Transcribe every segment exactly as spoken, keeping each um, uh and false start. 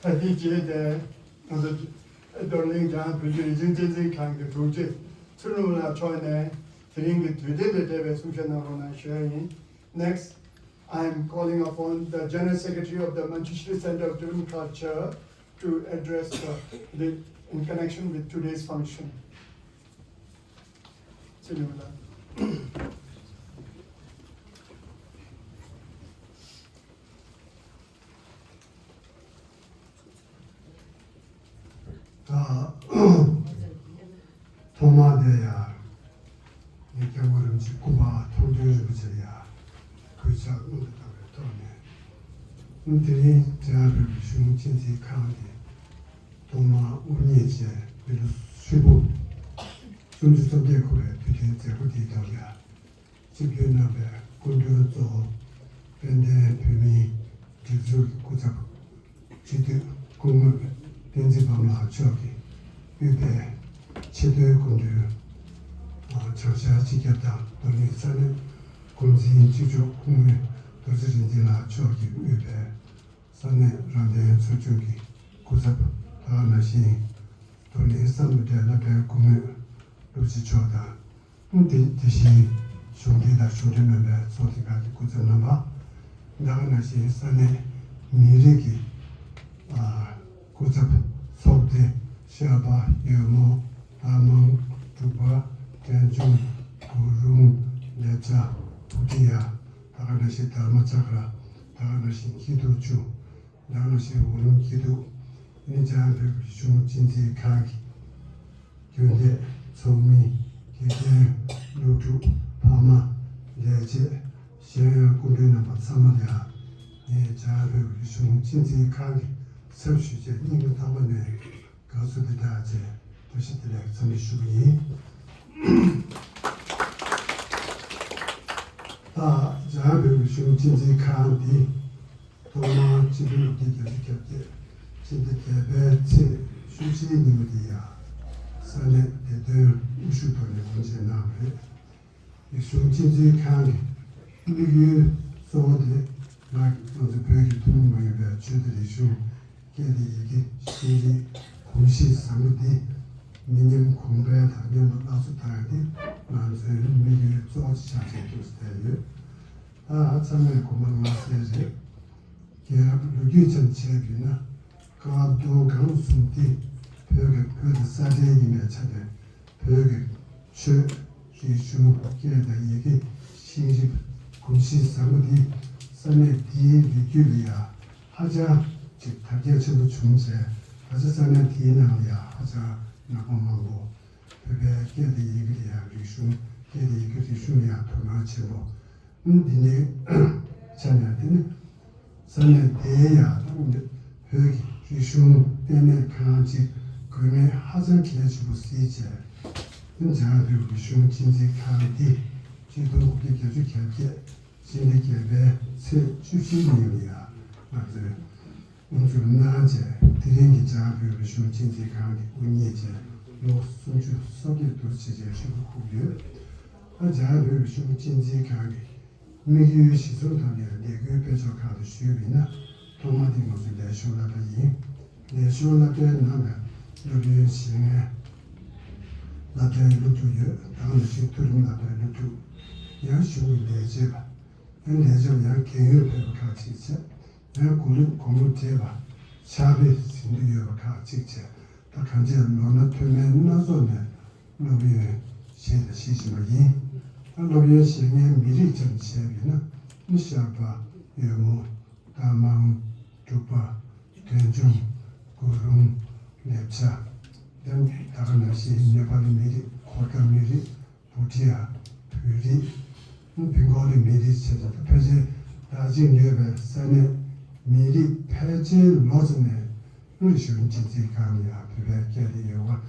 ད་དེའི་རྗེས་དེ་ང་ཚོ་རྡོར་གླིང་འཇམ་དབྱངས་བོད་ཀྱི་རིག་གཞུང་གཅེས་འཛིན་ཁང་གི་དྲུང་ཆེ་ཚུལ་ཁྲིམས་ལགས་མཆོག་ནས་དེ་རིང་གི་དུས་དྲན་དང་འབྲེལ་བའི་གསུང་བཤད་གནང་རོགས་གནང་ཞུ་ཡ་ཡིན། Next, I am calling upon the General Secretary of the Manjushri Center of Tibetan Culture to address the, the, in connection with today's function. ཚུལ་ཁྲིམས་ལགས། ད་ཐོག་མར་དེ་ཡང་ངས་སྐྱབས་མགོན་རིན་པོ་ཆེ་སྐུ་པར་མཐོང་གྲོལ་རིན་པོ་ཆེ་ལ་ཡང་གུས་ཕྱག་སྔོན་དུ་བཏང་བའི་ཐོག་ནས། དེ་རིང་འཇམ་དབྱངས་བོད་ཀྱི་གཞུང་གཅེས་འཛིན་ཁང་གི་ཐོག་མར་དབུ་བརྙེས་བྱས་མི་ལོ་ཧྲིལ་པོ་སུམ་ཅུ་སོ་བརྒྱད་འཁོར་བའི་དུས་དྲན་མཛད་སྒོ་དེའི་ཐོག་ལ་ཡང་། ཆིབས་བསྒྱུར་གནང་བའི་སྐུ་མགྲོན་གཙོ་བོ་དཔལ་ལྡན་བོད་མིའི་སྒྲིག་འཛུགས་ཀྱི་སྐུ་ཚབ་སྤྱི་འཐུས་སྐུ་ངོ་བསྟན་འཛིན་འབུམ་ལགས་མཆོག་གིས་དབུས་པའི་ཆེས་མཐོའི་སྐུ་མགྲོན། བྱང་ཤར་སྤྱི་ཁྱབ་དང་རྡོར་གླིང་ས་གནས་འགོ་འཛིན་གཅིག་ལྕོགས་སྐུ་ངོ་རྡོ་རྗེ་རིག་འཛིན་ལགས་མཆོག་གིས་དབུས་པའི་ས་གནས་རང་བདེན་ཚོགས་ཆུང་གི་སྐུ་ཚབ། ད་ག་ནང་བཞིན་རྡོར་གླིང་བསམ་གྲུབ་སློབ་གྲྭའི་སྐུ་ངོ་སློབ་སྤྱི་མཆོག་དང་། དེ་དེ་བཞིན་གཞུང་འབྲེལ་དང་གཞུང་འབྲེལ་མིན་པའི་ཚོགས་སྡེ་ཁག་གི་སྐུ་ཚབ་རྣམ་པ། ད་ག་ནང་བཞིན་ས་གནས་མི་རིགས་ཀྱི་ཨ་སྐུ་ཚབ་ཚོགས་སྡེ། ཤར་པ། ཡོལ་མོ། རྟ་མང་། འབྲུག་པ། འབྲས་ལྗོངས། གུ་རུང་། ལེབ་ཅ། བུ་ཊི་ཡ། ད་ག་ནང་བཞིན་དྷརྨ་ཅ་ཀྲ། ད་ག་ནང་བཞིན་སྐྱིད་སྡུག་ཆུ། ད་ག་ནང་བཞིན་འོག་རླུང་སྐྱིད་སྡུག་ནི་འཇམ་དབྱངས་བོད་ཀྱི་གཞུང་གཅེས་འཛིན་ཁང་གི་རྒྱུན་ལས་ཚོགས་མི། དགེ་རྒན། སློབ་ཕྲུག་ཕ་མ། ལས་བྱེད། གཞན་ཡང་སྐུ་མགྲོན་རྣམ་པ་ཚང་མ་ལ་ཡང་ངས་འཇམ་དབྱངས་བོད་ཀྱི་གཞུང་གཅེས་འཛིན་ཁང་གི་ཚབ་ཞུས་བྱས་སྙིང་གི་ཐོག་མ་ནས་དགའ་བསུ་དང་བཅས་བཀྲ་ཤིས་བདེ་ལེགས་འཚམས་འདྲི་ཞུ་གི་ཡིན། ད་འཇམ་དབྱངས་བོད་ཀྱི་གཞུང་གཅེས་འཛིན་ཁང་འདི་ཐོག་མར་སྤྱི་ལོ་ཉིས་སྟོང་བརྒྱད་བརྒྱ་བརྒྱད་ཅུ་གྱ་བརྒྱད་ཕྱི་ཟླ་བརྒྱད་པའི་ཚེས་བཅུ་གཅིག་ཉིན་མོ་འདི་ཡང་ས་གནས་བདེ་དོན་དབུ་བཞུགས་ཐོག་ནས་དགོངས་བཞེས་གནང་བ་རེད། རིག་གཞུང་གཅེས་འཛིན་ཁང་གི་དམིགས་ཡུལ་གཙོ་བོ་དེ་ང་ང་ཚོ་བོད་ཀྱི་ཐུན་མོང་མ་ཡིན་པའི་ཆོས་དང་རིག་གཞུང་། སྐད་དང་ཡི་གེ། ཤེས་རིག་གོམས་གཤིས་བཟང་པོ་འདི་མི་ཉམས་གོང་འཕེལ་དང་མཉམ་དུ་སླར་གསོ་གཏོང་ཡ་དེ་ང་ཚོའི་དམིགས་ཡུལ་གཙོ་བོ་ཆགས་བྱས་འདུག་ཟེར་ཡོད། ད་ཚང་མས་དགོངས་པ་མངའ་གསལ་རེད། རྒྱལ་རབས་ལོ་རྒྱུས་ཙམ་བྱས་པ་ཡིན་ན། ཀ་རྡོར་སྒང་གསུམ་འདི་བོད་ཀྱི་བོད་དང་ས་འབྲེལ་ཡིན་པའི་ཆ་ནས། བོད་ཀྱི་ཆོས། རིག་གཞུང་། སྐད་དང་ཡི་གེ། ཤེས་རིག་གོམས་གཤིས་བཟང་པོ་འདི་ས་གནས་འདིའི་རིགས་རྒྱུད་ལ་ཡང་ཧ་ཅང་ཅིག་དར་རྒྱས་ཆེན་པོ་བྱུང་བྱས། ད་ཆ་ས་གནས་འདིའི་ནང་ལ་ཡང་ཧ་ཅང་ནག་པོ་མང་པོ། བོད་པའི་སྐད་དང་ཡི་གེ་ལ་ཡང་རིག་གཞུང་། སྐད་དང་ཡི་གེ་རིག་གཞུང་ལ་ཡང་དོ་སྣང་ཆེན་པོ། འདི་ནི་ཆ་ནས་དེ་ནི་ས་གནས་དེའི་ཡང་ད་བོད་ཀྱི་རིག་གཞུང་ལྟེ་གནས་ཁང་ཅིག་དགོས་ངེས་ཧ་ཅང་གལ་ཆེན་པོ་གཟིགས་བྱས། འཇམ་དབྱངས་བོད་ཀྱི་རིག་གཞུང་གཅེས་འཛིན་ཁང་འདི་ཆིག་སྟོང་དགུ་བརྒྱ་བརྒྱད་ཅུ་གྱ་བརྒྱད་ཕྱི་ཟླ་བརྒྱད་པའི་ཚེས་བཅུ་གཅིག་ཉིན་ལ་ཡང་ང་ཚོས་དབུ་འཛུགས་གནང་བྱས། དེ་རིང་གི་འཇམ་དབྱངས་བོད་ཀྱི་རིག་གཞུང་གཅེས་འཛིན་ཁང་གི་དབུ་བརྙེས་བྱས་ལོ་སུམ་ཅུ་སོ་བརྒྱད་དུ་བྱས་བྱས་ཧྲིལ་པོ་ཁུག་ཡོད། ད་འཇམ་དབྱངས་བོད་ཀྱི་རིག་གཞུང་གཅེས་འཛིན་ཁང་གི་དམིགས་ཡུལ་གཞིར་བཟུང་ཐོག་ནས་ལས་འགུལ་སྤེལ་ཕྱོགས་ཁག་ཏུ་ཞུས་པ་ཡིན་ན། ཐོག་མ་དེ་ང་ཚོའི་ལས་ཞུགས་སློབ་གྲྭ་ཡིན། ལས་ཞུགས་སློབ་གྲྭའི་ནང་ལ་སློབ་ཡོན་བཞེས་མཁན་སློབ་གྲྭའི་སློབ་ཕྲུག་ཡོད། ད་ག་ནང་བཞིན་མཐོ་རིམ་སློབ་གྲྭའི་སློབ་ཕྲུག་ཡང་གཞུང་གི་ལས་བྱེད་པ། ཡང་ལས་བྱེད་པ་ཡང་རྒན་ཡོལ་ཕེབས་པ་ཁག་ཅིག་བྱས། ཡང་དགུང་ལོ་དགུང་ལོ་བགྲེས་པ་ཕྱག་དཔེ་འཛིན་འདོད་ཡོད་པ་ཁག་ཅིག་བྱས། ད་གང་ཅི་ལོ་ན་མཐོ་དམན་སྣ་ཚོགས་ནས་སློབ་ཡོན་བཞེས་དང་བཞེས་བཞིན་པ་ཡིན། ད་སློབ་ཡོན་བཞེས་མཁན་མི་རིགས་ཙམ་བྱས་པ་ཡིན་ན་ནི་ཤར་པ། ཡོལ་མོ། རྟ་མང་། འབྲུག་པ། འབྲས་ལྗོངས། གུ་རུང་། ལེབ་ཅ། དེ་ད་ག་ནང་བཞིན་ནེ་པ་ལི་མི་རིགས། གོར་ཁ་མི་རིགས། བྷུ་ཊི་ཡ། བོད་རིགས། བེང་གོ་ལི་མི་རིགས་བྱས་ཏེ་ཕལ་ཆེར་དར་ཞིང་ཡོད་པའི་ས་གནས་མི་རིགས་ཕལ་ཆེར་ལོ་ཙམ་ནས་རིག་གཞུང་གཅེས་འཛིན་ཁང་ནས་ཡང་བོད་པའི་སྐད་དང་ཡི་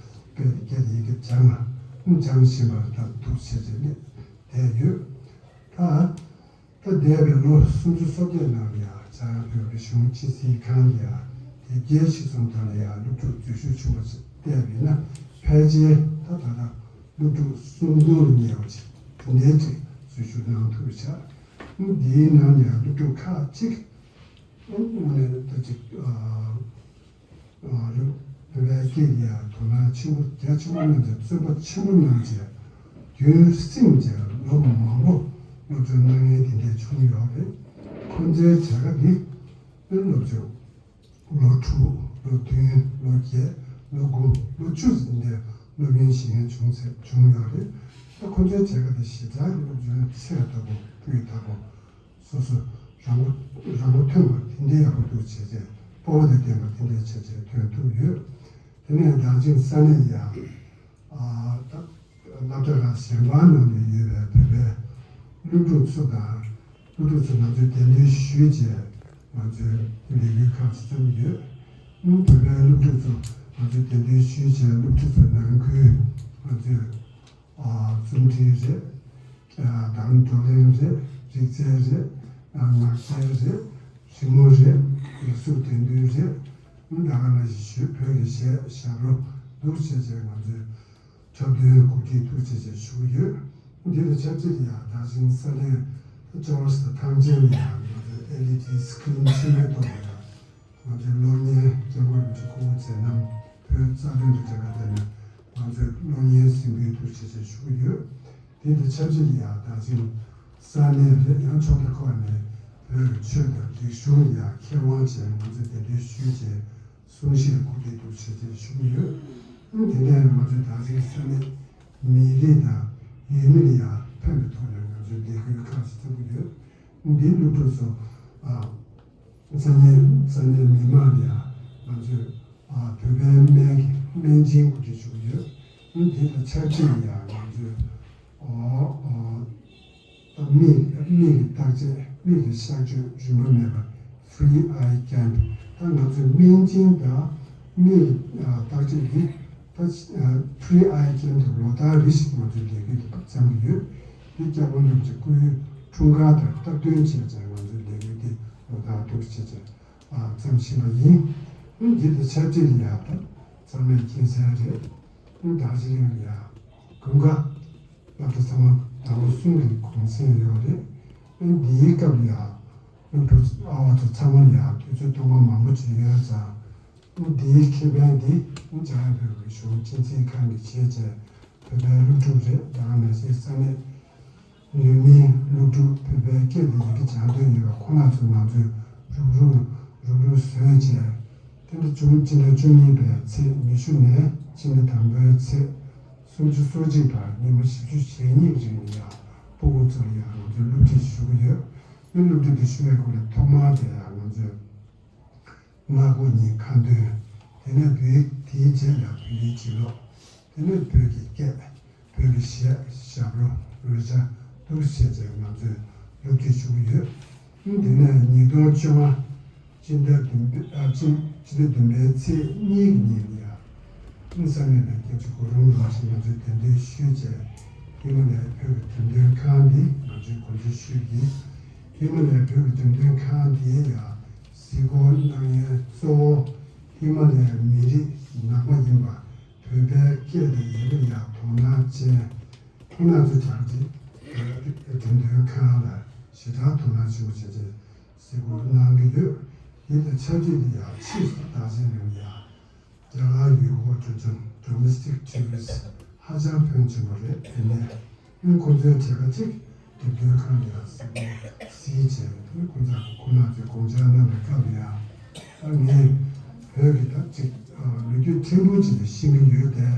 གེ། སྐད་དང་ཡི་གེ་སྦྱངས་ལ་སྦྱང་བཞིན་པ་དང་འདུག་བྱས་ཏེ་སླེབས་བསྡད་ཡོད། ད་ད་འདས་པའི་ལོ་སུམ་ཅུ་སོ་བརྒྱད་ནང་ལ་ཡང་འཇམ་དབྱངས་བོད་ཀྱི་རིག་གཞུང་གཅེས་འཛིན་ཁང་ལ་ཡང་དེབ་སྐྱེལ་གཞིར་བཟུང་ཐོག་ནས་ཡང་སློབ་ཕྲུག་འཛུལ་ཞུགས་བྱུང་བ་བལྟས་པ་ཡིན་ན་ཕལ་ཆེར་ད་ད་ལྟ་སློབ་ཕྲུག་སུམ་སྟོང་ལ་ཉེ་བ་ཅིག་དེ་འདྲའི་ཅིག་འཛུལ་ཞུགས་གནང་ཐུབ་པ་ཆགས། འདིའི་ནང་ནས་ཡང་སློབ་ཕྲུག་ཁག་ཅིག་དངོས་གནས་ད་ཅིག་ཨ། སྐད་ཡ་དོ་སྣང་ཆེན་པོ་རྒྱ་ཆེན་པོ་གནང་བྱས། བརྩོན་པ་ཆེན་པོ་གནང་བྱས། རྒྱུན་བསྲིངས་བྱས་ལོ་མང་པོ་སློབ་སྦྱོང་གནང་མཁན་དེ་འདྲས་བྱུང་ཡོད་རེད། ཁོང་ཚོའི་གྲས་ཀ་འདི་སློབ་སྦྱོང་ལོ་དྲུག་ལོ་བདུན་ལོ་བརྒྱད་ལོ་དགུ་ལོ་བཅུ་ཟིན་ཏེ་སློབ་ཡོན་བཞེས་མཁན་བྱུང་ཚེ་བྱུང་ཡོད་རེད། ད་ཁོང་ཚོའི་གྲས་ཀ་དེ་ཞེ་དྲག་གི་སློབ་སྦྱོང་ཚད་མཐོ་པོ་སྤུས་དག་པོ། སོ་སོ་རང་མགོ་རང་མགོ་ཐོན་པ་དེ་འདྲའི་ཡག་པོ་འདུག་བྱས་རྗེས་སྤོབས་པ་དང་ལྡན་པ་དེ་འདྲའི་བྱས་རྗེས་ཐོན་ཐུབ་ཡོད། དེ་ནས་ད་ཅིང་ས་གནས་ཡ་ཨ་ད་སློབ་གྲྭ་ཁག་གཞན་པ་ནང་ནས་ཡོད་པའི་བོད་པའི་སློབ་ཕྲུག་ཚོ་དང་སློབ་ཕྲུག་ཚོ་ང་ཚོས་གདན་འདྲེན་ཞུས་རྗེས་ང་ཚོས་ལས་འགུལ་ཁག་ཅིག་བརྩམས་ཡོད། བོད་པའི་སློབ་ཕྲུག་ཚོ་ང་ཚོས་གདན་འདྲེན་ཞུས་རྗེས་སློབ་ཕྲུག་ཚོ་ནང་ཁུལ་ང་ཚོས། ཨ་རྩོམ་འབྲི་རེད། ཨ་དང་བགྲོ་གླེང་རེད། རིག་རྩལ་རེད། ཨ་ངག་རྩལ་རེད། རི་མོ་རེད། ཡིག་གཟུགས་འགྲན་བསྡུར་རེད། ད་ག་ནང་བཞིན་ཞུ་བོད་ཀྱི་གཞས་ཞབས་བྲོ་འདུག་བྱས་བྱས་ང་ཚོས་འཁྲབ་སྟོན་གོ་སྒྲིག་འདུག་བྱས་བྱས་ཞུ་གི་ཡོད། འདི་དང་ཆབས་ཅིག་ལ་ཡང་ད་ཅིང་ས་གནས་ཅོ་ལགས་ཐང་ཆེན་ལ་ཡང་ང་ཚོས་ཨེལ་ཨི་ཌི་སི་ཀི་རིན་ཕྱི་མའི་ཐོག་ལ་ཡང་། ང་ཚོའི་གློག་བརྙན་སྐྱབས་མགོན་རིན་པོ་ཆེ་སྐུ་ངོ་མཛད་རྣམ་བོད་རྩ་དོན་དང་འབྲེལ་བ་ལྡན་ནས་ང་ཚོས་གློག་བརྙན་གཟིགས་འབུལ་དུ་བྱེད་ཆེད་ཞུ་གི་ཡོད། དེ་དང་ཆབས་ཅིག་ལ་ཡང་ད་ཅིང་ས་གནས་རེད། ཡང་ཕྱོགས་མཐའ་ཁག་ནས་བོད་ཀྱི་ཆོས་དང་རིག་གཞུང་ལ་ཡང་མཁས་དབང་ཅན་ང་ཚོས་གདན་འདྲེན་ཞུས་རྗེས་གསུང་བཤད་གོ་སྒྲིག་དུ་བྱེད་ཆེད་ཞུ་གི་ཡོད། དེ་ནས་ང་ཚོས་ད་ཅིང་ས་གནས་མི་རིགས་དང་ཡུལ་མི་ལ་ཡང་ཕན་པའི་ཐོག་ནས་ང་ཚོས་ལས་འགུལ་ཁག་ཅིག་བརྩམས་ཀྱི་ཡོད། འདིའི་སློབ་ཕྲུག་ཚོ་ཨ། ས་གནས་ས་གནས་མི་མང་ལ་ཡང་ང་ཚོས་ཨ་བོད་པའི་སྨན་གྱི་སྨན་སྦྱིན་གོ་སྒྲིག་ཞུ་གི་ཡོད། འདི་དང་ཆབས་ཅིག་ལ་ཡང་ང་ཚོས་ཨོ་ཨོ་ད་མིག་མིག་གི་བརྟག་དཔྱད་མིག་གི་གཤག་བཅོས་རིན་པ་མེད་པ་Free Eye Camp། ད་ང་ཚོས་སྨན་སྦྱིན་དང་མིག་ཨ་བརྟག་དཔྱད་འདི་ད་Free Eye Camp་དུ་ལོ་ལྟར་རེ་བཞིན་ང་ཚོས་ལས་འགུལ་འདི་བརྩམས་ཀྱི་ཡོད། འདི་སྐྱབས་མགོན་རིན་པོ་ཆེ་སྐུའི་འཁྲུངས་སྐར་དང་སྟབས་བསྟུན་བྱས་བྱས་ང་ཚོས་ལས་འགུལ་འདི་ལོ་ལྟར་འདུག་བྱས་བྱས་ཨ་བརྩམས་བཞིན་པ་ཡིན། འདི་དང་ཆབས་ཅིག་ལ་ཡང་ད་ཚང་མས་མཁྱེན་གསལ་རེད། རྡོ་རྗེ་གླིང་ལ་ཡང་དགུན་ཁ་སློབ་གྲྭ་ཚང་མ་ཟླ་བ་གསུམ་གྱི་གུང་སེང་ཡོད་རེད། འདིའི་སྐབས་ལ་ཡང་སློབ་ཕྲུག་ཨ་བ་ཚོ་ཚང་མ་ལ་ཡང་དུས་ཚོད་སྟོང་པ་མང་པོ་ཅིག་ཡོད་ཙང་། འདིའི་ཁེ་ཕན་འདི་འཇམ་དབྱངས་བོད་ཀྱི་གཞུང་སྤྱི་འཛིན་ཁང་གིས་བྱས་བྱས་བོད་པའི་སློབ་ཕྲུག་རེད། ད་ག་ནང་བཞིན་ས་གནས་ནུས་མིན་སློབ་ཕྲུག་བོད་པའི་སྐད་དང་ཡི་གེ་སྦྱང་འདོད་ཡོད་པ་ཁོ་ན་ཚོ་ང་ཚོས་རུག་རུག་རུག་རུག་བཟོས་བྱས། དེ་འདྲ་བྱུང་སྤྱི་ཟླ་བཅུ་གཉིས་པའི་ཚེས་ཉི་ཤུ་ནས་སྤྱི་ཟླ་དང་པོའི་ཚེས་སུམ་ཅུ་སོ་གཅིག་བར་ཉི་མ་བཞི་བཅུ་ཞེ་གཉིས་རིང་ལ་ཡང་སྤུ་གུ་ཚོ་ལ་ཡང་ང་ཚོས་སློབ་ཁྲིད་ཞུ་གི་ཡོད། དེ་སློབ་ཁྲིད་དེ་ཞུ་བའི་སྐོར་ལ་ཐོག་མར་དེ་ཡང་ང་ཚོས། སྔ་དགོང་གཉིས་ཁ་འདོན། དེ་ནས་བོད་དེའི་རྗེས་ལ་བོད་ཡིག་བྱིན་རླབས། དེ་ནས་བོད་ཀྱི་སྐད། བོད་ཀྱི་གཞས་ཞབས་བྲོ་རོལ་ཆ་འདུག་བྱས་བྱས་ང་ཚོས་སློབ་ཁྲིད་ཞུ་གི་ཡོད། དེ་ནས་ཉིས་སྟོང་བཅོ་ལྔ་སྤྱི་ཟླ་བདུན་པའི་ཨ་སྤྱི་སྤྱི་ཟླ་བདུན་པའི་ཚེས་གཉིས་ཀྱི་ཉིན་ལ་ཡང་ས་གནས་ནས་སྐྱབས་རྗེ་གུ་རུ་རིན་པོ་ཆེ་ང་ཚོས་གདན་འདྲེན་ཞུས་བྱས་ཧི་མ་ལ་ཡའི་བོད་ཀྱི་འགྲེམས་སྟོན་ཁང་འདི་ང་ཚོས་གོ་སྒྲིག་ཞུས་ཡིན། ཧི་མ་ལ་ཡའི་བོད་ཀྱི་འགྲེམས་སྟོན་ཁང་འདིའི་ཡང་གཟིགས་སྐོར་གནང་ཡུལ་གཙོ་བོ་ཧི་མ་ལ་ཡའི་མི་རིགས་ནང་པ་ཡིན་པ། བོད་པའི་སྐད་དང་ཡི་གེ་ལ་ཡང་དོ་སྣང་ཅན་ཁོང་རྣམ་ཚོ་དྲངས་ཏེ་འགྲེམས་སྟོན་ཁང་ལ་ཞེ་དྲག་དོ་སྣང་ཆེན་པོ་བྱས་ཏེ་གཟིགས་སྐོར་གནང་གི་ཡོད། འདི་དང་ཆབས་ཅིག་ཏུ་ཡང་ཕྱིས་སུ་རྡོ་རྗེ་གླིང་ལ་ཡང་རྒྱ་གར་ཡུལ་སྐོར་སྤྲོ་འཆམ་Domestic Tourist་ཧ་ཅང་ཕོན་ཆེན་པོ་རེད། དེ་ནས་ཨང་ཁོང་ཚོའི་གྲས་ཁ་ཅིག་འགྲེམས་སྟོན་ཁང་ལ་ཡང་གཟིགས་སྐོར་གཟིགས་བྱས་ཁོང་ཚོ་ཁོང་རྣམ་ཚོས་དགོངས་འཆར་གནང་བའི་སྐབས་ལ་ཡང་ད་ངས་བོད་ཀྱི་ད་ཅིག་ལོ་རྒྱུས་ཕྲན་བུ་ཅིག་ཤེས་ཀྱི་ཡོད་དེ།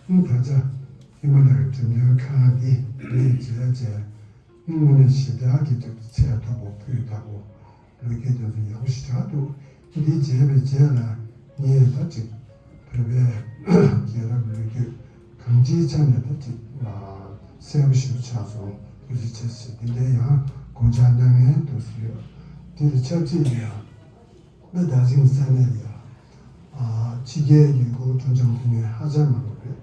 ཨང་ད་ཆ་ཧི་མ་ལ་ཡའི་འགྲེམས་སྟོན་ཁང་འདི་ངས་མཇལ་བྱས། དངོས་གནས་ཞེ་དྲག་གི་ཚད་མཐོ་པོ་སྤུས་དག་པོ་ལོ་རྒྱུས་དེ་ཚོ་ཡག་པོ་ཞེ་དྲག་འདུག་འདི་མཇལ་བའི་རྗེས་ལ་ངས་ད་ཅིག་བོད་པའི་རྒྱལ་རབས་ལོ་རྒྱུས་གང་ཅིའི་ཆ་ནས་ད་ཅིག་གསལ་པོ་ཞེ་པོ་ཆགས་སོང་། ཐུགས་རྗེ་ཆེ་ཟེར་འདི་འདྲའི་ཡང་དགོངས་འཆར་གནང་མཁན་འདུག་ཟེར་ཡོད། དེ་དང་ཆབས་ཅིག་ཡང་ད་རྡོ་རྗེ་གླིང་ས་གནས་ལ་ཡང་ཕྱི་རྒྱལ་ཡུལ་སྐོར་སྤྲོ་འཆམ་ཕེབས་མཁན་ཧ་ཅང་མང་པོ་རེད།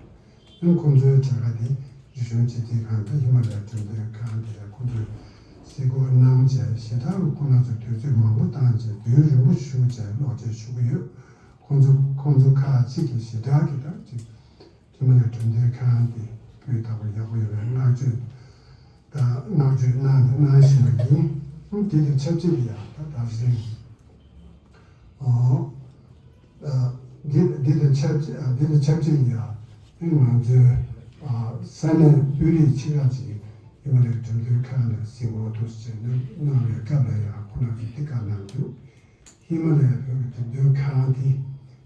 ཡང་ཁོང་ཚོའི་གྲས་ཁ་དེ་རིག་གཞུང་སྤྱི་འཐུས་ཁང་དང་ཧི་མ་ལ་ཡའི་འགྲེམས་སྟོན་ཁང་དེ་ཁོང་ཚོས་གཟིགས་སྐོར་གནང་བྱས་ཞེ་དྲག་གི་ཁོང་རྣམ་ཚོས་དུས་ཚོད་མང་པོ་བཏང་བྱས་མདུན་རིང་པོ་བཞུགས་བྱས་ཀློག་བྱས་བཞུགས་ཀྱི་ཡོད། ཁོང་ཚོ་ཁོང་ཚོ་ཁག་ཅིག་གིས་ཞེ་དྲག་གི་ད་ཅིག་ཧི་མ་ལ་ཡའི་འགྲེམས་སྟོན་ཁང་དེ་སྤུས་དག་པོ་ཡག་པོ་ཡོད་པའི་བསྔགས་བརྗོད་དང་བསྔགས་བརྗོད་གནང་དང་གནང་བཞིན་པ་ཡིན། དེ་དང་ཆབས་ཅིག་ཏུ་ཡང་ད་རྡོ་རྗེ་གླིང་། ཨོ། ཨ། འདི་འདི་དང་ ཆབས་ཅིག་ཨ་འདི་ལ་ཆབས་ཅིག་ཡང་ང་ཚོའི་ཨ་ས་གནས་དཔོན་རིགས་ཆེ་ཁག་ཅིག་ཧི་མ་ལའི་འགྲེམས་སྟོན་ཁང་ནས་གཟིགས་སྐོར་དུ་བྱས་ནས་གནང་བའི་སྐབས་ལ་ཡང་ཁོང་རྣམ་ཚོས་འདི་བཀའ་གནང་འདུག་ཧི་མ་ལའི་བོད་ཀྱི་འགྲེམས་སྟོན་ཁང་འདི་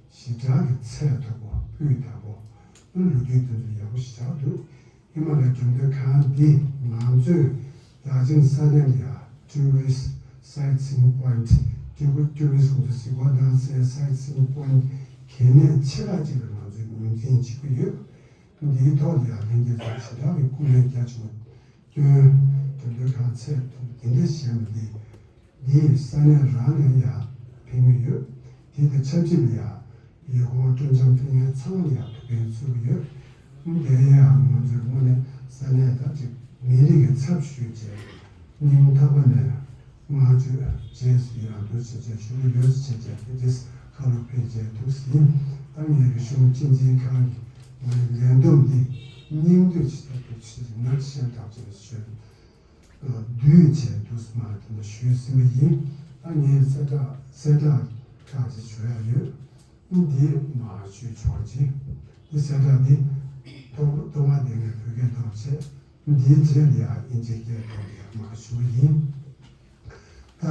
ཞེ་དྲག་གི་ཚད་མཐོ་པོ་སྤུས་དག་པོ་ལོ་རྒྱུས་དེ་ཚོ་ཡག་པོ་ཞེ་དྲག་འདུག་ཧི་མ་ལའི་འགྲེམས་སྟོན་ཁང་འདི་ང་ཚོས་རྒྱལ་ཕྱི་ས་གནས་ལ་ཡང་tourist sightseeing point ཀྱི་tourist ཁོང་ཚོ་གཟིགས་སྐོར་གནང་སའི་sightseeing point གལ་གནད་ཆེ་ཁག་ཅིག་ལ་ང་ཚོས་ངོས་འཛིན་བྱེད་ཀྱི་ཡོད། འདིའི་ཐོག་ལ་ཡང་ལྷན་རྒྱས་ཚོས་ཞེ་དྲག་གི་སྐུ་ལས་རྒྱ་ཆེན་པོ་བཏོན། འགྲེམས་སྟོན་ཁང་ཚད་མཐོ་པོ་འདི་འདྲ་བཞེངས་པ་འདི། འདིས་ས་གནས་རང་ལ་ཡང་ཕན་གྱི་ཡོད། དེ་དང་ཆབས་ཅིག་ལ་ཡང་ཡུལ་སྐོར་སྤྲོ་འཆམ་ཕན་ཡོན་ཚང་ལ་ཡང་ཐུགས་ཕན་གསོས་ཀྱི་ཡོད། དེ་ཡང་ང་ཚོས་དངོས་གནས་ས་གནས་ད་ཅིག་མི་རིགས་ཀྱི་ཚབ་ཞུས་བྱས་སྙིང་ཐག་པ་ནས་བསྔགས་བརྗོད་བྱས་སུ་ཡང་དུ་བྱས་བྱས་ཞུ་གི་ཡོད་ཟེར་བྱས་བྱས་དེ་འདྲས་ཁ་ལོ་ཕེབས་བྱས་འདུག་ཟིན། ད་ངའི་རིག་གཞུང་གཅེས་འཛིན་ཁང་གི་ངའི་ལས་བསྡོམས་འདི་སྙིང་བསྡུས་ཞིག་ད་དུ་ཕྱིར་ནར་ཤན་དྲག་ཅེས་ཞུས། བསྡུས་བྱས་འདུག་སྨ་རེ་དེ་འདྲ་ཞུས་ཟིན་པ་ཡིན། ད་ངས་གསལ་བསྒྲགས་གསལ་བསྒྲགས་ཁག་ཅིག་ཞུ་ཡ་ཡོད། འདི་མ་ཞུས་ཆོག་ཅིག་འདི་གསལ་བསྒྲགས་འདི་ཐོག་ཐོག་མ་དེ་ངས་བོད་སྐད་ཐོག་བྱས། འདིའི་རྗེས་ལ་ཡང་དབྱིན་ཇིའི་སྐད་ཐོག་ནས་མ་ཞུ་བ་ཡིན། ད་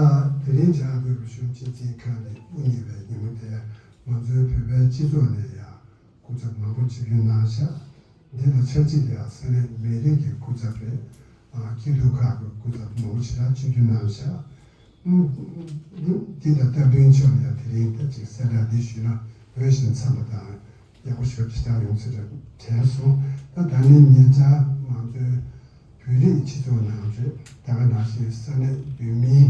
དེ་རིང་བྱ་དགོས་པའི་གཞུང་ཕྱི་ཚིག་ཁང་ནས་དབུ་བརྙེས་པའི་ཉིན་མོ་དེ་ང་ཚོའི་བོད་པའི་སྤྱི་ཚོགས་ནས་ཡང་སྐུ་ཚབ་མང་པོ་ཆིབས་བསྒྱུར་གནང་ཤག་འདི་དང་ཆབས་ཅིག་ཡང་ས་གནས་མི་རིགས་ཀྱི་སྐུ་ཚབ་རེད། སྐྱིད་སྡུག་ཁག་གི་སྐུ་ཚབ་མང་པོ་ཞེ་དྲག་ཆིབས་བསྒྱུར་གནང་ཤག་འདི་དང་སྟབས་བསྟུན་ཆོག་ཡང་དེ་རིང་ད་ཅིག་གསལ་བསྒྲགས་འདི་ཞུས་ན་འོས་ཤིང་འཚམས་པ་དང་ཡག་པོ་ཞེ་དྲག་ཡོང་ཚུལ་དྲན་སོང་། ད་ད་ནི་ཉེ་ཆར་ང་ཚོའི་བོད་རིགས་སྤྱི་ཚོགས་ནང་རེད། ད་ག་ནང་བཞིན་ས་གནས་བོད་མིའི་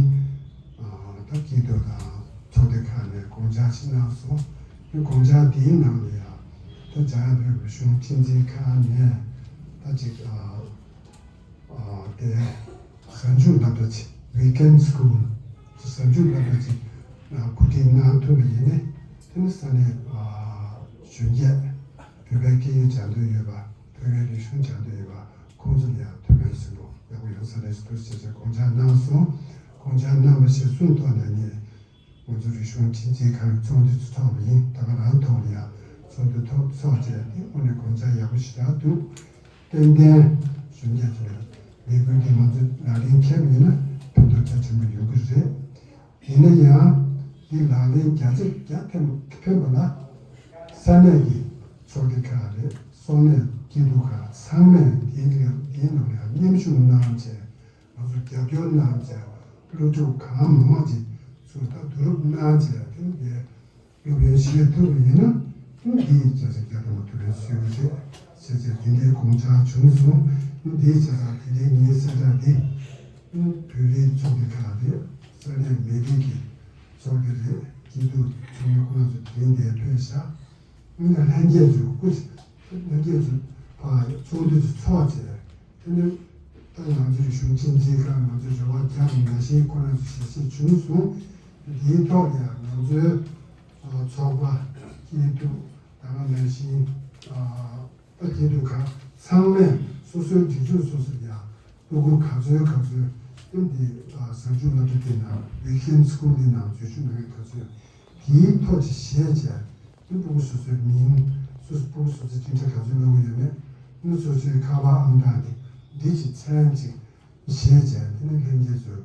ད་སྐྱིད་སྡུག་དང་ཚོགས་སྡེ་ཁག་ནས་དགོངས་འཆར་ཞིག་གནང་སོང་། དེ་དགོངས་འཆར་དེའི་ནང་ལ་ཡང་ད་འཇམ་དབྱངས་བོད་ཀྱི་གཞུང་གཅེས་འཛིན་ཁང་ནས་ད་ཅིག་དེ་གཟའ་མཇུག་སློབ་གྲྭ་ཆེ་weekend school གཟའ་མཇུག་སློབ་གྲྭ་ཆེ་གོ་སྒྲིག་གནང་ཐུབ་པ་ཡིན་ནའི་དེ་ནི་ས་གནས་གཞོན་སྐྱེས་བོད་པའི་སྐད་ཡིག་སྦྱང་འདོད་ཡོད་པ། བོད་པའི་རིག་གཞུང་སྦྱང་འདོད་ཡོད་པ་ཁོང་ཚོ་ལ་ཡང་ཐུགས་ཕན་གསོས་པོ་ཡག་པོ་ཡོང་ས་རེད་ཟེར་དུས་ཞེས་བྱས་དགོངས་འཆར་གནང་སོང་། དགོངས་འཆར་གནང་བ་གཞིར་བཟུང་ཐོག་ནས་ངས་ང་ཚོ་རིག་གཞུང་གཅེས་འཛིན་ཁང་གི་ཚོགས་འདུ་ཚོགས་པ་ཡིན། ད་ག་རང་ཐོག་ལ་ཡང་ཚོགས་འདུ་ཐོག་ཚོགས་བྱས་ཏེ་དངོས་གནས་དགོངས་འཆར་ཡག་པོ་ཞེ་དྲག་འདུག་ཏན་ཏན་གཞོན་སྐྱེས་ཚོ་ལས་འགུལ་འདི་ང་ཚོ་ལག་ལེན་འཁྱེར་བ་ཡིན་ན་ཕན་ཐོགས་རྒྱ་ཆེན་པོ་ཡོང་གི་རེད། ཡིན་ན་ཡང་འདི་ལག་ལེན་རྒྱ་ཆེ་རྒྱ་ཕན་ཕན་པ་ལ་ས་གནས་ཀྱི་ཚོགས་སྡེ་ཁག་རེད། སོང་གནས་སྐྱིད་སྡུག་ཁག་ཚང་མས་འདིའི་འདིའི་ནང་ལ་མཉམ་ཞུགས་གནང་བྱས། ང་ཚོ་རྒྱབ་སྐྱོར་གནང་བྱས་སློབ་ཕྲུག་གང་མང་མང་ཅིག་ཚུར་ད་བསྡུ་རུབ་གནང་བྱས་དེ་འདྲའི་སློབ་ཡོན་བཞེས་ཐུབ་པ་ཡིན་ན་དེ་འདིའི་བྱ་བྱེད་རྒྱ་ཐོག་མ་ཐུབ་པའི་སྲོལ་རེད་ཟེར་བྱས་དེ་འདྲའི་དགོངས་འཆར་བྱུང་སོང་། དེའི་བྱ་བྱ་དེ་འདྲའི་ངའི་གསལ་བསྒྲགས་འདི་བོད་རིགས་ཚོགས་སྡེ་ཁག་རེད། ས་གནས་མི་རིགས་ཀྱི་ཚོགས་སྡེ་རེད། སྐྱིད་སྡུག་ཚོགས་མི་ཁོ་ན་ཚོ་དེ་རིང་འདིར་ཕེབས་ཤག་ལྷན་རྒྱས་ཚོས་སྐུ་ལྷན་རྒྱས་ཚོས་ཕར་ཚོགས་འདུ་ཚོ་ཚོགས་བྱས། དེ་ནས་ད་ང་ཚོའི་གཞུང་གཅེས་འཛིན་ཁང་ང་ཚོའི་རེ་བ་རྒྱག་པ་ནང་བཞིན་ཁོ་རང་ཚོ་ཞལ་བཞེས་བྱུང་སོང་། འདིའི་ཐོག་ལ་ཡང་ང་ཚོའི་ཚོགས་པ་སྐྱིད་སྡུག་ད་ག་ནང་བཞིན་ད་སྐྱིད་སྡུག་ཁག་ཚང་མས་སོ་སོའི་སྒྲིག་འཛུགས་སོ་སོ་ཡང་སློབ་ཕྲུག་ག་ཚོད་ག་ཚོད་དེ་འདི་གཟའ་མཇུག་སློབ་གྲྭ་དེ་ནང་weekend school དེ་ནང་འཛུལ་ཞུགས་གནང་མཁན་ག་ཚོད་དེའི་ཐོག་ཅིག་བཞེས་བྱས། ཨ་ནི་སྤུ་གུ་སོ་སོའི་མིང་། སོ་སོ་སྤུ་གུ་སོ་སོའི་ཅི་འདྲ་ག་ཚོད་སློབ་ཀྱི་ཡོད་མེད། ཨ་ནི་སོ་སོའི་ཁ་པར་ཨང་གྲངས་དེ་འདི་ཅིག་མཚན་ཅིག་བཞེས་བྱས་དེ་ནས་ལྷན་རྒྱས་ཚོས་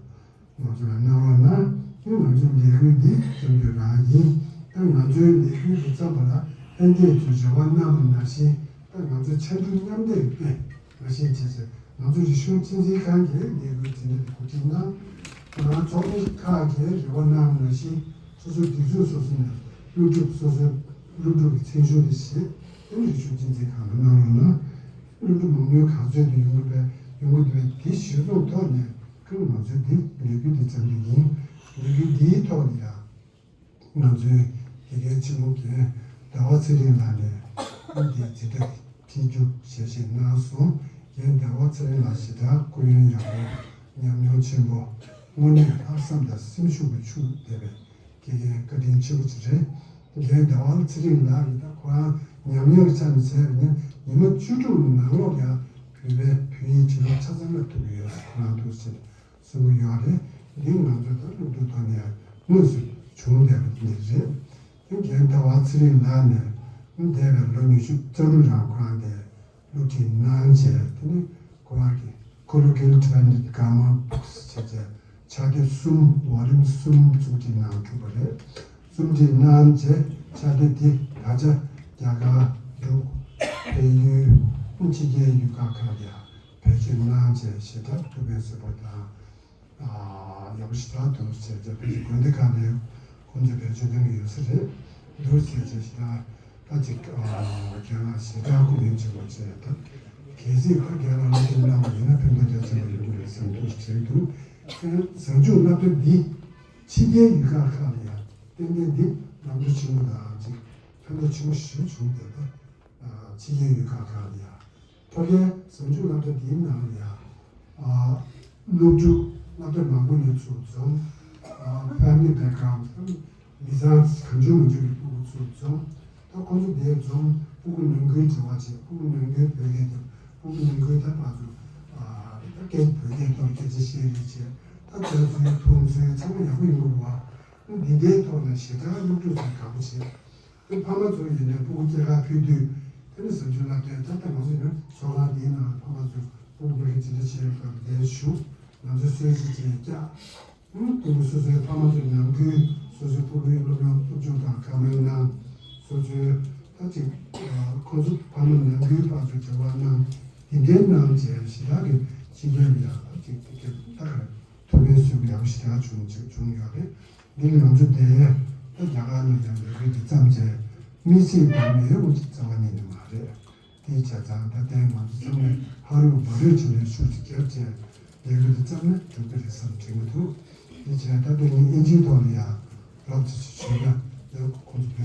ང་ཚོ་ལ་གནང་རོགས་གནང་། ཨ་ནི་ང་ཚོའི་ལས་འགུལ་འདི་རྩ་འདོད་རང་ཡིན། ཨ་ནི་ང་ཚོའི་ལས་འགུལ་འདི་བརྩམས་པ་ལ་ལྷན་རྒྱས་ཚོས་རེ་བ་གནང་བ་ནང་བཞིན་ད་ང་ཚོས་ཕྱར་གྲུ་མཉམ་འདེགས་སྤེལ། ང་ཤེས་བྱས་ཚེ་ང་ཚོ་རིག་གཞུང་གཅེས་འཛིན་ཁང་གིས་ལས་འགུལ་དེ་འདྲ་དེ་གོ་སྒྲིག་གནང་། ང་རང་ཚོགས་མི་ཁག་གིས་རེ་བ་གནང་བ་ནང་བཞིན་སོ་སོའི་སྒྲིག་འཛུགས་སོ་སོ་ནས་སློབ་ཕྲུག་སོ་སོའི་སློབ་ཕྲུག་གི་མཚན་གཞུང་དེ་བཞེས་ཏེ་རིག་གཞུང་གཅེས་འཛིན་ཁང་ལ་གནང་རོགས་གནང་། སློབ་ཕྲུག་མང་ཉུང་ག་ཚོད་དུ་ཡོང་གི་པས་ཡོང་གི་འདུག་པས་དེ་གཞིར་བཟུང་ཐོག་ནས་ཁོང་ང་ཚོའི་འདི་ལས་འགུལ་འདི་བརྩམས་རྒྱུ་ཡིན། ལས་འགུལ་འདིའི་ཐོག་ནས་ཡང་། ང་ཚོའི་དགེ་རྒན་ཆེན་མོ་རྒན་ཟླ་བ་ཚེ་རིང་ལགས་ནས་ཨ་འདིའི་འཛིན་གྲྭ་འདི་འཕྲིན་བཅུག་ཞལ་བཞེས་གནང་སོང་། རྒན་ཟླ་བ་ཚེ་རིང་ལགས་ཞེ་དྲག་སྐུ་ཡོན་ཡག་པོ་ཉམས་མྱོང་ཆེན་པོ་དངོས་གནས་ལྷག་བསམ་དང་སེམས་ཤུགས་ཀྱི་ཕྱུག་བསྡད་པའི་དགེ་རྒན་བཀའ་དྲིན་ཆེན་པོ་ཅིག་རེད། རྒན་ཟླ་བ་ཚེ་རིང་ལགས་ཀྱིས་ད་ཁོ་རང་ཉམས་མྱོང་གི་ཆ་ནས་བྱས་པ་ཡིན་ན་ཉི་མ་བཅུ་དྲུག་ནང་ལོགས་ཡང་བོད་པའི་བོད་ཡིག་བྲིས་ལུགས་ཆ་ཚང་སློབ་ཐུབ་ཀྱི་ཡོད་ཟེར་ཁོ་རང་འདུག་ཟེར། གསུང་གི་ཡོད་རེད། འདི་ང་ཚོ་ད་སློབ་ཕྲུག་ཐོག་ནས་དངོས་སུ་བྱུང་བསྡད་པ་འདི་རེད། དེ་རྒན་ཟླ་བ་ཚེ་རིང་ལགས་ནས་ འདས་པའི་ལོ་ཉི་ཤུ་རྩ་དྲུག་རིང་ཁོ་རང་གིས་སློབ་ཁྲིད་གནང་བྱས། དེ་ནས་ཁོ་རང་གིས་Colloquial Tibet Gamma Books ཟེར་བྱས་ཕྱག་དེབ་གསུམ། ཝོ་ལུམ་གསུམ་རྩོམ་སྒྲིག་གནང་གྲུབ་པ་རེད། རྩོམ་སྒྲིག་གནང་རྗེས་ཕྱག་དེབ་འདི་ད་ཆ་རྒྱ་གར། འབྲུག་བལ་ཡུལ། ཕྱི་རྒྱལ་ཡུལ་ཁག་ཁག་ལ་ཡང་བེད་སྤྱོད་གནང་བྱས་ཞེ་དྲག་ཐུགས་ཕན་གསོས་པ་དང་། ཨ། ཡག་པོ་ཞེ་དྲག་འདུག་ཟེར་བྱས། བོད་ཀྱི་དགོན་སྡེ་ཁག་ནས་ཁོང་ཚོས་བེད་སྤྱོད་གཏོང་གི་ཡོད་ས་རེད་འདུག་ཟེར་བྱས། ཞེ་དྲག་ད་ཅིག་ཨ། རྒན་ལགས་ཞེ་དྲག་སྐུ་ངལ་ཆེན་པོ་བྱས། ད་གལ་སྲིད་ཁོ་རྒན་ལགས་སློབ་སྟོན་གནང་བ་ཡིན་ན་ཕན་ཐོགས་རྒྱ་ཆེན་པོ་ཡོང་གི་རེད་བསམ་འདུག་བྱས་འདུག་ཨ། གཟའ་མཇུག་སློབ་གྲྭ་འདི་ཕྱི་རྒྱལ་ཡུལ་ཁག་ཁག་ལ་ཡང་ཏན་ཏན་འདི་ལམ་འགྲོ་ཆེན་པོ་དང་ཅིག་ཕན་ཐོགས་ཆེན་པོ་ཞེ་པོ་བྱུང་བསྡད། ད་ཕྱི་རྒྱལ་ཡུལ་ཁག་ཁག་ལ་ཡང་། ཕ་གིའི་གཟའ་མཇུག་སློབ་གྲྭ་འདིའི་ནང་ལ་ཡང་། ཨ། སློབ་ཕྲུག་སློབ་གྲྭ་མང་པོ་ནས་ཚུར་འཛོམས། ཨ། Family background མི་ཚང་གང་བྱུང་མང་བྱུང་གི་སྤུ་གུ་ཚུར་འཛོམས། ད་ཁོང་ཚོ་འདིར་འཛོམས། སྤུ་གུ་ནང་ཁུལ་འབྲེལ་བ་བྱས། སྤུ་གུ་ནང་ཁུལ་བོད་སྐད་དང་། སྤུ་གུ་ནང་ཁུལ་ད་ཕར་ཚུར། ཨ། ད་སྐད། བོད་སྐད་ཐོག་སྐད་ཆ་བཤད་རེས་བྱས། ད་ལྟ་ཚུལ་མཐོང་ཚུལ་ཚང་མ་ཡག་པོ་ཡོང་གི་རེད་པ། འདི་འདྲའི་ཐོག་ནས་ཞེ་དྲག་སློབ་ཕྲུག་ཚོས་དགའ་པོ་བྱས། དེ་ཕ་མ་ཚོ་ཡིན་ནའི་སྤུ་གུ་སྐྱེལ་གར་ཕེབས་དུས། དེ་ནི་གཟའ་མཇུག་སློབ་གྲྭའི། ད་ལྟ་ང་ཚོ་ཡིན་ན་ཚོགས་ཁང་འདིའི་ནང་ཕ་མ་ཚོས་སྤུ་གུ་ཕ་གིར་འཛིན་གྲྭ་ཆེ་བའི་སྐབས་འདིར་བཞུགས། ང་ཚོས་གསོལ་ཇ་བཅས་བཀྱགས། སྤུ་གུ་སོ་སོའི་ཕ་མ་ཚོ་ནང་ཁུལ་སོ་སོའི་སྤུ་གུའི་སློབ་སྦྱོང་སློབ་སྦྱོང་དང་བཀའ་མོལ་གནང་། སོ་སོའི་ད་ཅིག་ཁོང་ཚོ་ཕ་མ་ནང་ཁུལ་བར་དུ་འབྲེལ་བ་གནང་། དེ་འདྲའི་གནང་བྱས་ཞེ་དྲག་གི་ཕྱི་རྒྱལ་ལ་ཡང་ད་ཅིག་དེ་ག་ད་ག་ཐུགས་ཕན་གསོས་པ་ཡག་པོ་ཞེ་དྲག་བྱུང་། ཅིག་བྱུང་ཡོད་རེད། འདི་ནི་ང་ཚོ་དེ་ད་རྒྱ་གར་ནང་ཡང་ལས་འགུལ་འདི་བརྩམས་བྱས་མི་སེར་དང་མི་ཡོང་གི་རྩ་བ་ཉིད་ནས་མ་རེད། དེའི་བྱས་ཙང་ད་ལྟའི་ང་ཚོ་ཚང་མས་ཧ་རུ་བ་རུ་བྱས་ནས་ཤུགས་ཅིག་བརྒྱབ་བྱས་ལས་འགུལ་འདི་བརྩམས་ན་འགྲིག་གི་རེད་བསམ་དྲན་གྱི་འདུག་དེ་བྱས་ད་ལྟ་ངས་ཨིན་ཇིའི་ཐོག་ལ་ཡང་རོབ་ཙམ་ཞིག་ཞུས་ན་ཡང་ཁོང་ཚོ་